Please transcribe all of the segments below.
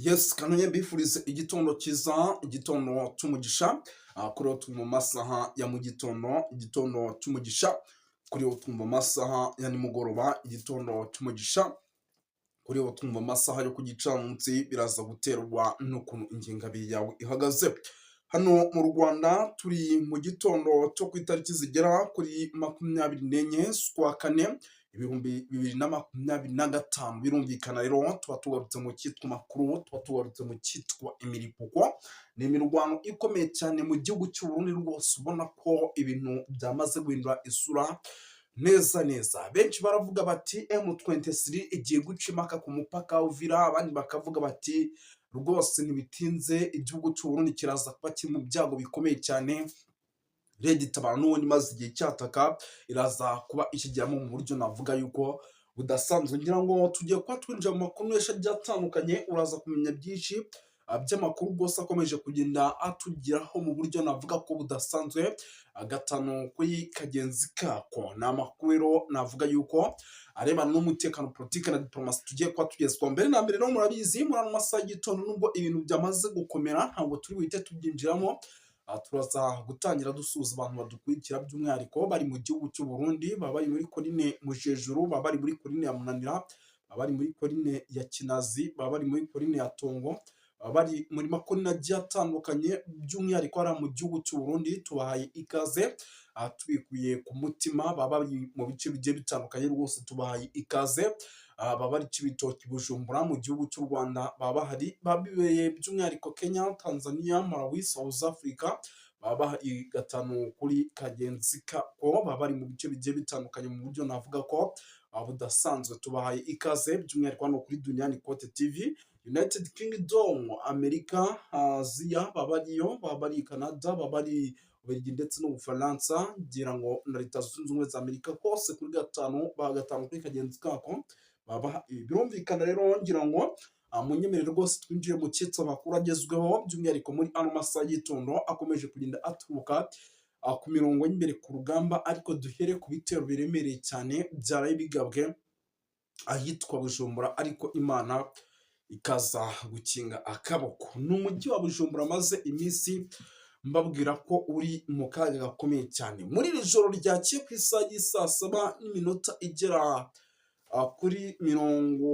Yes, kanonye mbifurize igitondo cyiza, igitondo cy'umugisha. Kuri uwo turi mu masaha ya mu gitondo, igitondo cy'umugisha. Kuri uwo twumva amasaha ya nimugoroba, igitondo cy'umugisha. Kuri uwo twumva amasaha yo ku gicamunsi, biraza guterwa n'ukuntu ingengabihe yawe ihagaze. Hano mu Rwanda turi mu gitondo cyo ku itariki zigera kuri 24 z'ukwa kane 2025. Birumvikana rero tuba tugarutse mu cyitwa makuru, tuba tugarutse mu cyitwa imiripuko. Ni imirwano ikomeye cyane mu gihugu cy'u Burundi rwose, ubona ko ibintu byamaze guhindura isura neza neza. Benshi baravuga bati M23 igiye guca impaka ku mupaka wa Uvira, abandi bakavuga bati rwose ntibitinze igihugu cy'u Burundi kiraza kuba kiri mu byago bikomeye cyane. RED Tabara n'ubundi imaze igihe cyataka iraza kuba ikigeramo mu buryo navuga yuko budasanzwe. Ngira ngo tugiye kuba twinjira mu makuru menshi agiye atandukanye, uraza kumenya byinshi by'amakuru rwose akomeje kugenda atugeraho mu buryo navuga ko budasanzwe, gatanu kuri kagenzi kako. Ni amakuru rero navuga yuko arebana n'umutekano, politiki na diplomasi tugiye kuba tugezwa. Mbere na mbere rero murabizi, muri ano masaha y'igitondo, nubwo ibintu byamaze gukomera, ntabwo turi buhite tubyinjiramo. Turaza gutangira dusuhuza abantu badukurikira, by'umwihariko bari mu gihugu cy'u Burundi, baba bari muri korine Mujejuru, baba bari muri korine ya Munanira, baba bari muri korine ya Kinazi, baba bari muri korine ya Tongo, baba bari muri makorine agiye atandukanye, by'umwihariko hariya mu gihugu cy'u Burundi. Tubahaye ikaze tubikuye ku mutima. Baba bari mu bice bigiye bitandukanye rwose, tubahaye ikaze. Baba bari Cibitoki, Bujumbura, mu gihugu cy'u Rwanda baba bahari, babibereye by'umwihariko Kenya, Tanzania, Malawi, South Africa, baba bahari gatanu kuri kagenzi kako, baba bari mu bice bigiye bitandukanye mu buryo navuga ko budasanzwe. Tubahaye ikaze by'umwihariko hano kuri Duniani Kote TV. United Kingdom, Amerika, Aziya baba bariyo, baba bari Canada, baba bari Bubiligi ndetse n'Ubufaransa, ngira ngo na Leta Zunze Ubumwe za Amerika, hose kuri gatanu ba gatanu kuri kagenzi kako baba. Birumvikana rero, ngira ngo munyemerere rwose twinjiye mu cyitwa amakuru agezweho, by'umwihariko muri ano masaha y'igitondo akomeje kugenda aturuka ku mirongo y'imbere ku rugamba. Ariko duhere ku bitero biremereye cyane byaraye bigabwe ahitwa Bujumbura, ariko Imana ikaza gukinga akaboko. Ni umujyi wa Bujumbura maze iminsi mbabwira ko uri mu kaga gakomeye cyane. Muri iri joro ryakeye ku isaha y'isaa saba n'iminota igera kuri mirongo,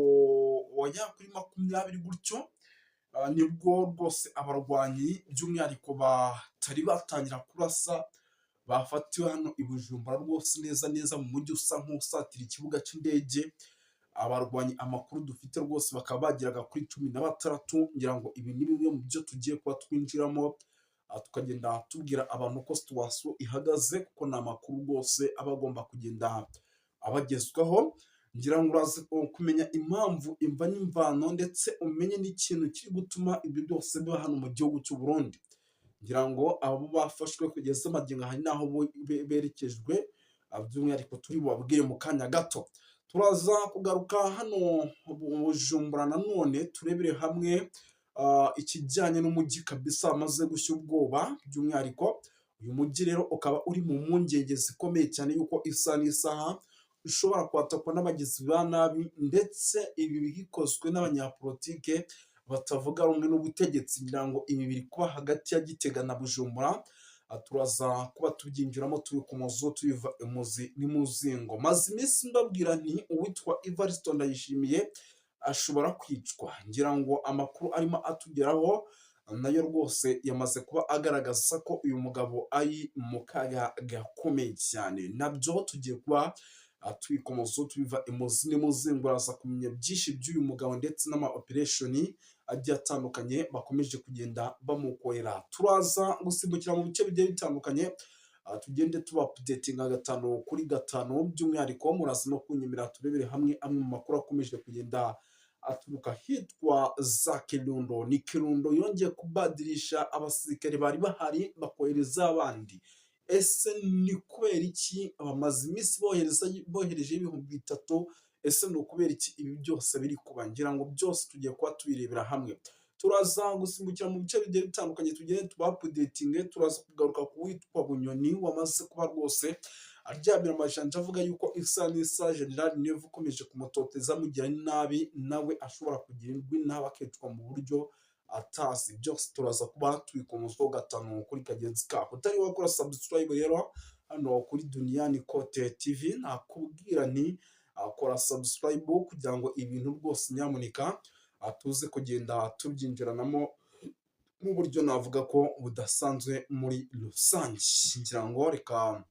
oya, kuri 20 gutyo, nibwo rwose abarwanyi by'umwihariko batari batangira kurasa bafatiwe hano i Bujumbura rwose, neza neza mu mujyi usa nk'usatira ikibuga cy'indege. Abarwanyi, amakuru dufite rwose, bakaba bageraga kuri 16. Ngira ngo ibi ni bimwe mu byo tugiye kuba twinjiramo, tukagenda tubwira abantu uko situation ihagaze, kuko ni amakuru rwose aba agomba kugenda abagezwaho. Ngira ngo uraza kumenya impamvu, imva n'imvano, ndetse umenye n'ikintu kiri gutuma ibyo byose biba hano mu gihugu cy'u Burundi. Ngira ngo abo bafashwe kugeza magingo hari n'aho berekejwe, by'umwihariko turi bubabwire mu kanya gato. Turaza kugaruka hano Bujumbura nanone turebere hamwe ikijyanye n'umujyi kabisa amaze gushya ubwoba. By'umwihariko uyu mujyi rero ukaba uri mu mpungenge zikomeye cyane yuko isaha n'isaha ushobora kwatakwa n'abagizi ba nabi, ndetse ibi bikozwe n'abanyapolitike batavuga rumwe n'ubutegetsi. Ngira ngo ibi biri kuba hagati ya Gitega na Bujumbura. Turaza kuba tubyinjiramo turi ku muzo, tubiva imuzi n'imuzingo. Maze iminsi mbabwira nti uwitwa Evariste Ndayishimiye ashobora kwicwa. Ngira ngo amakuru arimo atugeraho nayo rwose yamaze kuba agaragaza ko uyu mugabo ari mu kaga gakomeye cyane. Nabyo tugiye kuba tubikomozo, tubiva imuzi n'imuzingo. Uraza kumenya byinshi by'uyu mugabo ndetse n'ama operation agiye atandukanye bakomeje kugenda bamukorera. Turaza gusimbukira mu bice bigiye bitandukanye, tugende tuba updatinga gatanu kuri gatanu. By'umwihariko muraza no kunyemera turebere hamwe amwe mu makuru akomeje kugenda aturuka hitwa za Kirundo. Ni Kirundo yongeye kubadirisha abasirikare bari bahari, bakohereza abandi. Ese ni kubera iki bamaze iminsi bohereza, bohereje 3000? Ese ni ukubera iki ibi byose biri kuba? Ngira ngo byose tugiye kuba tubirebera hamwe. Turaza gusimbukira mu bice bigiye bitandukanye, tugende tuba updatinge. Turaza kugaruka ku witwa Bunyoni wamaze kuba rwose aryamira amajanja avuga yuko isa n'isaha General Neva ukomeje kumutoteza amugira nabi, nawe ashobora kugirirwa nabi akicwa mu buryo atazi. Byose turaza kuba tubikomozaho gatanu kuri kagenzi kako. Utari wakora subscribe rero hano kuri Duniyani Kote TV, nakubwira nti akora subscribe kugira ngo ibintu rwose nyamuneka tuze kugenda tubyinjiranamo mu buryo navuga ko budasanzwe muri rusange. Ngira ngo reka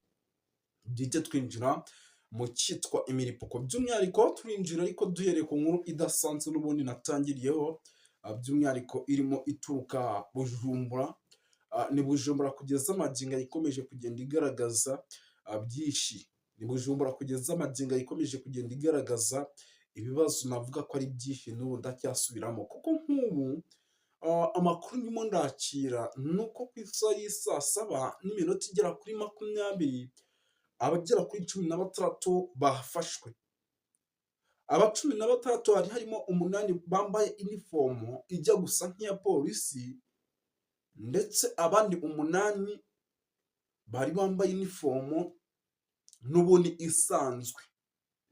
duhite twinjira mu cyitwa imiripuko. By'umwihariko turinjira ariko duhereye ku nkuru idasanzwe n'ubundi natangiriyeho, by'umwihariko irimo ituruka Bujumbura. Ni Bujumbura kugeza amagingo ikomeje kugenda igaragaza byinshi. Ni Bujumbura kugeza amagingo ikomeje kugenda igaragaza ibibazo navuga ko ari byinshi, n'ubu ndacyasubiramo, kuko nk'ubu amakuru ndimo ndakira ni uko ku isaha y'i 7:20 igera kuri, abagera kuri 16 bafashwe. Aba 16 hari harimo umunani bambaye inifomo ijya gusa nk'iya polisi, ndetse abandi umunani bari bambaye inifomo n'ubundi isanzwe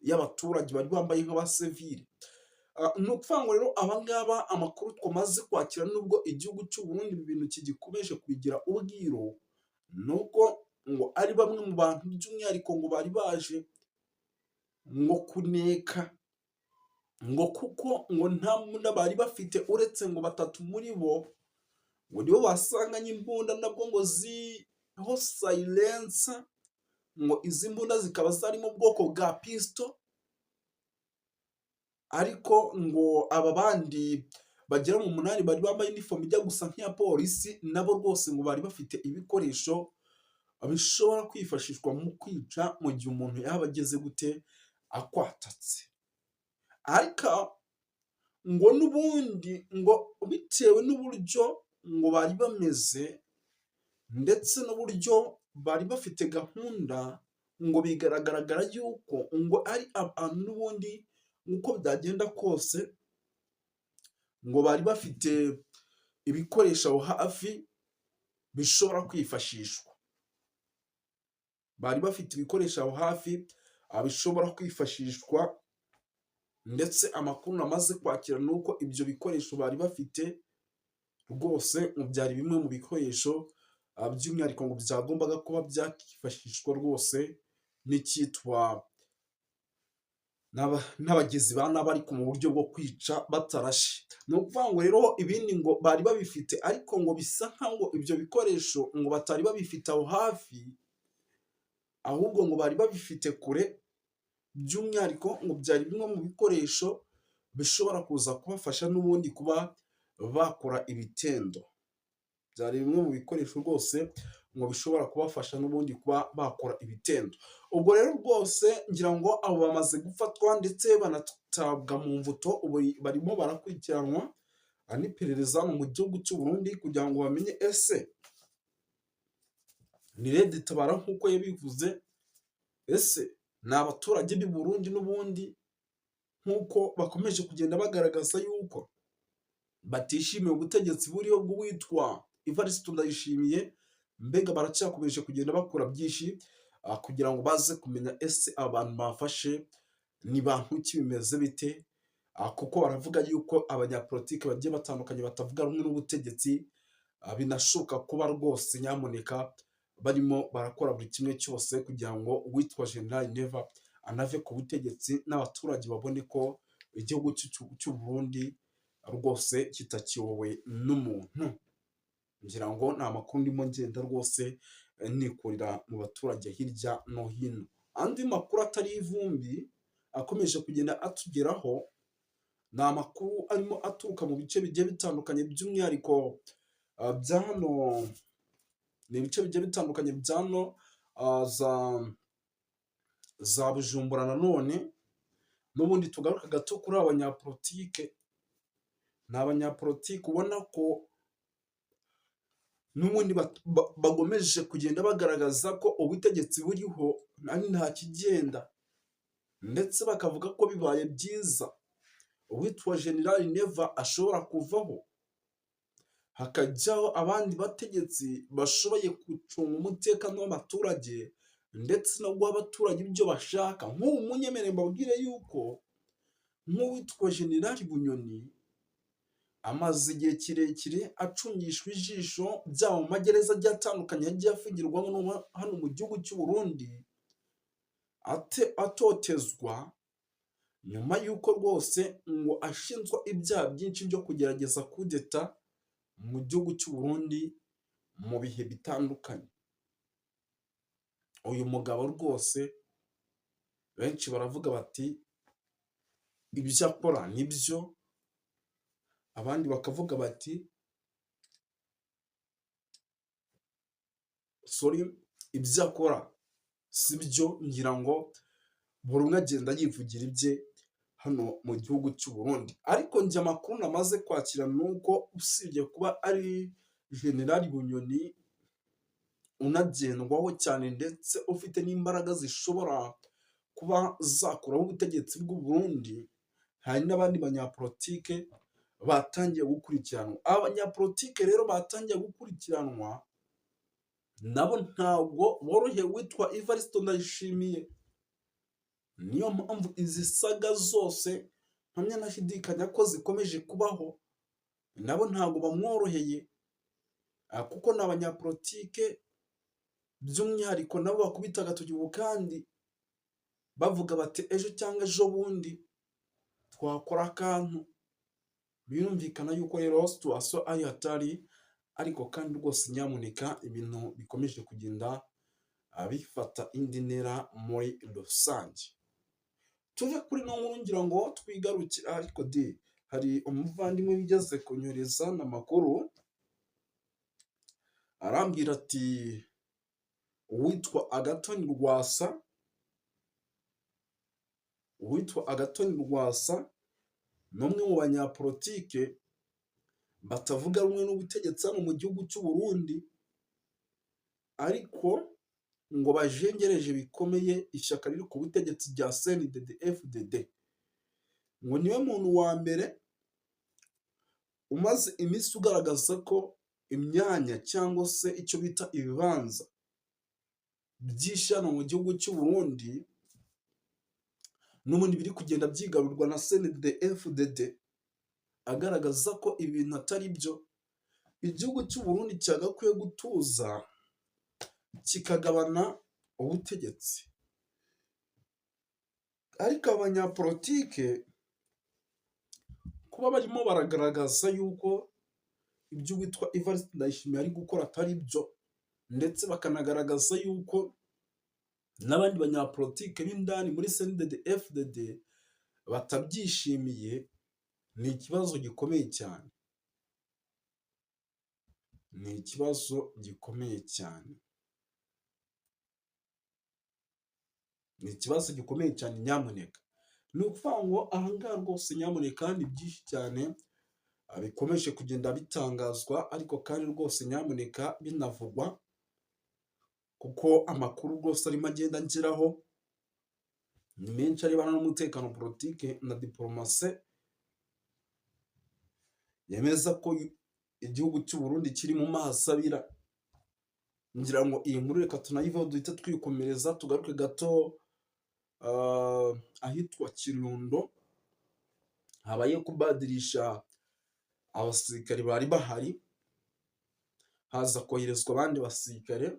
y'abaturage, bari bambaye nk'abasivili. Ni ukuvuga ngo rero aba ngaba, amakuru twamaze kwakira, nubwo igihugu cy'u Burundi ibi bintu kigikomeje kubigira ubwiru, ni uko ngo ari bamwe mu bantu by'umwihariko ngo bari baje ngo kuneka, ngo kuko ngo nta mbunda bari bafite, uretse ngo batatu muri bo ngo nibo basanganye imbunda, nabwo ngo ziriho silencer, ngo izi mbunda zikaba zari mu bwoko bwa pistol, ariko ngo aba bandi bagera mu munani bari bambaye inifomu ijya gusa nk'iya polisi, nabo rwose ngo bari bafite ibikoresho bishobora kwifashishwa mu kwica mu gihe umuntu yaba ageze gute akwatatse. Ariko ngo n'ubundi ngo bitewe n'uburyo ngo bari bameze ndetse n'uburyo bari bafite gahunda, ngo bigaragara yuko ngo ari abantu n'ubundi uko byagenda kose ngo bari bafite ibikoresho aho hafi bishobora kwifashishwa. Bari bafite ibikoresho aho hafi bishobora kwifashishwa, ndetse amakuru namaze kwakira ni uko ibyo bikoresho bari bafite rwose ngo byari bimwe mu bikoresho by'umwihariko ngo byagombaga kuba byakifashishwa rwose n'icyitwa n'abagizi ba nabi, ariko mu buryo bwo kwica batarashe. Ni ukuvuga ngo rero ibindi ngo bari babifite, ariko ngo bisa nkaho ibyo bikoresho ngo batari babifite aho hafi, ahubwo ngo bari babifite kure. By'umwihariko ngo byari bimwe mu bikoresho bishobora kuza kubafasha n'ubundi kuba bakora ibitendo. Byari bimwe mu bikoresho rwose ngo bishobora kubafasha n'ubundi kuba bakora ibitendo. Ubwo rero rwose ngira ngo abo bamaze gufatwa ndetse banatabwa mu mvuto, ubu barimo barakurikiranwa n'iperereza mu gihugu cy'u Burundi kugira ngo bamenye ese ni RED Tabara nk'uko yabivuze, ese ni abaturage b'i Burundi n'ubundi nk'uko bakomeje kugenda bagaragaza yuko batishimiye ubutegetsi buriho bw'uwitwa Evariste Ndayishimiye. Mbega baracyakomeje kugenda bakora byinshi kugira ngo baze kumenya ese abantu bafashe ni bantu ki, bimeze bite, kuko baravuga yuko abanyapolitiki bagiye batandukanye batavuga rumwe n'ubutegetsi binashoboka kuba rwose nyamuneka barimo barakora buri kimwe cyose kugira ngo uwitwa General Neva anave ku butegetsi, n'abaturage babone ko igihugu cy'u Burundi rwose kitakiyobowe n'umuntu. Ngira ngo ni amakuru ndimo ngenda rwose nikurira mu baturage hirya no hino. Andi makuru atari ivumbi akomeje kugenda atugeraho ni amakuru arimo aturuka mu bice bigiye bitandukanye, by'umwihariko bya hano, ni ibice bigiye bitandukanye bya hano za Bujumbura. Nanone n'ubundi tugaruka gato kuri aba banyapolitike. Ni abanyapolitike ubona ko n'ubundi bagomeje kugenda bagaragaza ko ubutegetsi buriho ari nta kigenda, ndetse bakavuga ko bibaye byiza uwitwa General Neva ashobora kuvaho hakajyaho abandi bategetsi bashoboye gucunga umutekano w'abaturage. ndetse no guha abaturage ibyo bashaka. Nk'ubu munyemerere mbabwire yuko nk'uwitwa General Bunyoni amaze igihe kirekire acungishwa ijisho, byaba mu magereza agiye atandukanye yagiye afungirwamo hano mu gihugu cy'u Burundi, atotezwa nyuma y'uko rwose ngo ashinjwa ibyaha byinshi byo kugerageza kudeta mu gihugu cy'u Burundi mu bihe bitandukanye. Uyu mugabo rwose benshi baravuga bati ibyo akora nibyo, abandi bakavuga bati sorry, ibyo akora si byo. Ngira ngo buri umwe agenda yivugira ibye hano mu gihugu cy'u Burundi, ariko njye amakuru namaze kwakira ni uko usibye kuba ari General Bunyoni unagendwaho cyane ndetse ufite n'imbaraga zishobora kuba zakuraho ubutegetsi bw'u Burundi, hari n'abandi banyapolitike batangiye gukurikiranwa. Aba banyapolitike rero batangiye gukurikiranwa nabo ntabwo boroheye uwitwa Evariste Ndayishimiye. Niyo mpamvu izi saga zose mpamya ntashidikanya ko zikomeje kubaho, nabo ntabwo bamworoheye kuko ni abanyapolitike by'umwihariko nabo bakubita agatoki kandi bavuga bati ejo cyangwa ejo bundi twakora akantu. Birumvikana yuko rero situation ari hatari, ariko kandi rwose nyamuneka ibintu bikomeje kugenda bifata indi ntera muri rusange. Tuve kuri ino nkuru ngira ngo twigarukire, ariko di hari umuvandimwe wigeze kunyohereza amakuru arambwira ati uwitwa Agathon Rwasa, uwitwa Agathon Rwasa ni umwe mu banyapolitike batavuga rumwe n'ubutegetsi hano mu gihugu cy'u Burundi, ariko ngo bajengereje bikomeye ishyaka riri ku butegetsi rya CNDD FDD. Ngo niwe muntu wa mbere umaze iminsi ugaragaza ko imyanya cyangwa se icyo bita ibibanza byinshi hano mu gihugu cy'u Burundi n'ubundi biri kugenda byigarurwa na CNDD FDD, agaragaza ko ibintu atari byo. Igihugu cy'u Burundi cyagakwiye gutuza kikagabana ubutegetsi, ariko abanyapolitike kuba barimo baragaragaza yuko ibyo uwitwa Evariste Ndayishimiye ari gukora atari byo, ndetse bakanagaragaza yuko n'abandi banyapolitike b'indani muri CNDD FDD batabyishimiye, ni ikibazo gikomeye cyane, ni ikibazo gikomeye cyane, ni ikibazo gikomeye cyane nyamuneka. Ni ukuvuga ngo aha ngaha rwose nyamuneka ni byinshi cyane bikomeje kugenda bitangazwa, ariko kandi rwose nyamuneka binavugwa, kuko amakuru rwose arimo agenda angeraho ni menshi arebana n'umutekano, politike na diporomasi, yemeza ko igihugu cy'u Burundi kiri mu mazi abira. Ngira ngo iyi nkuru reka tunayiveho duhite twikomereza, tugaruke gato ahitwa Kirundo, habaye kubadirisha abasirikare bari bahari, haza koherezwa abandi basirikare,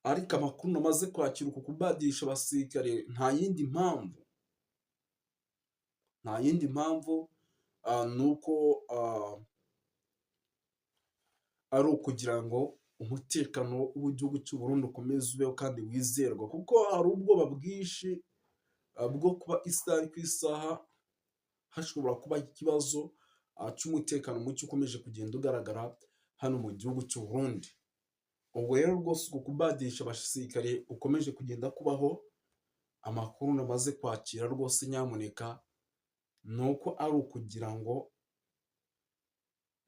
ariko amakuru namaze kwakira, uku kubadirisha abasirikare nta yindi mpamvu, nta yindi mpamvu ni uko ari ukugira ngo umutekano w'igihugu cy'u Burundi ukomeze ubeho kandi wizerwa, kuko hari ubwoba bwinshi bwo kuba isaha ku isaha hashobora kuba ikibazo cy'umutekano muke ukomeje kugenda ugaragara hano mu gihugu cy'u Burundi. Ubwo rero rwose uku kubadisha abasirikare ukomeje kugenda kubaho, amakuru namaze kwakira rwose nyamuneka ni uko ari ukugira ngo,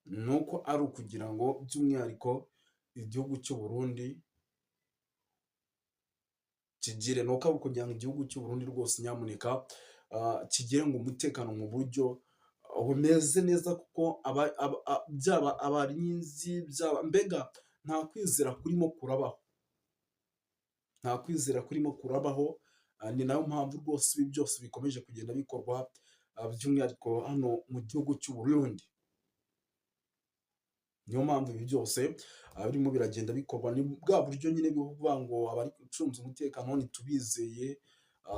ni uko ari ukugira ngo by'umwihariko igihugu cy'u Burundi kigire, ni uko ari ukugira ngo igihugu cy'u Burundi rwose nyamuneka kigire ngo umutekano mu buryo bumeze neza, kuko byaba abarinzi, byaba mbega nta kwizera kurimo kurabaho, nta kwizera kurimo kurabaho. Nta kwizera kurimo kurabaho. Ni nayo mpamvu rwose ibi byose bikomeje kugenda bikorwa, by'umwihariko hano mu gihugu cy'u Burundi. Niyo mpamvu ibi byose birimo biragenda bikorwa. Ni bwa buryo nyine bwo kuvuga ngo abacunze umutekano ntitubizeye,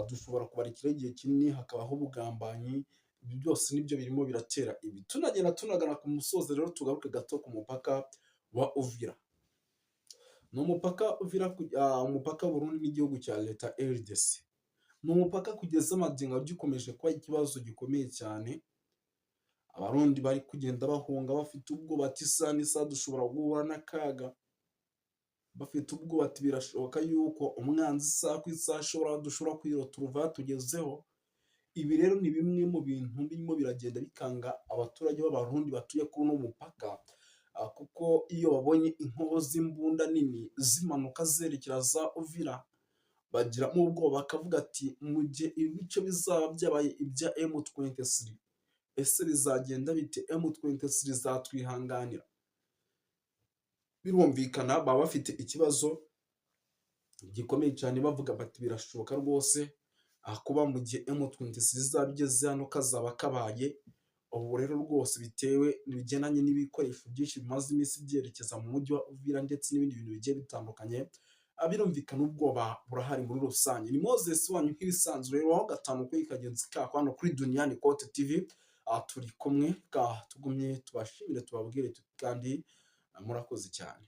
dushobora kubarekeraho igihe kinini hakabaho ubugambanyi. Ibi byose nibyo birimo biratera ibi. Tunagenda tunagana ku musozo rero, tugaruke gato ku mupaka wa Uvira. Ni umupaka Uvira, umupaka w'u Burundi n'igihugu cya leta RDC. Ni umupaka kugeza magingo ugikomeje kuba ikibazo gikomeye cyane. Abarundi bari kugenda bahunga bafite ubwoba ati isaha n'isaha dushobora guhura n'akaga, bafite ubwoba ati birashoboka yuko umwanzi isaha ku isaha ashobora dushobora kwirota uruva tugezeho. Ibi rero ni bimwe mu bintu birimo biragenda bikanga abaturage b'Abarundi batuye kuri uno mupaka, kuko iyo babonye inkoho z'imbunda nini zimanuka zerekeza za Uvira, bagiramo ubwoba bakavuga ati mu gihe ibi bice bizaba byabaye ibya M23, ese bizagenda bite? M23 izatwihanganira? Birumvikana baba bafite ikibazo gikomeye cyane, bavuga bati birashoboka rwose kuba mu gihe M23 izaba igeze hano kazaba kabaye. Ubu rero rwose bitewe bigendanye n'ibikoresho byinshi bimaze iminsi byerekeza mu mujyi wa Uvira ndetse n'ibindi bintu bigiye bitandukanye, birumvikana ubwoba burahari muri rusange. Ni Moses wanyu nk'ibisanzwe rero, aho gatanu kuri kagenzi kako hano kuri Duniani Kote TV turi kumwe. Tugumye tubashimire, tubabwire kandi murakoze cyane.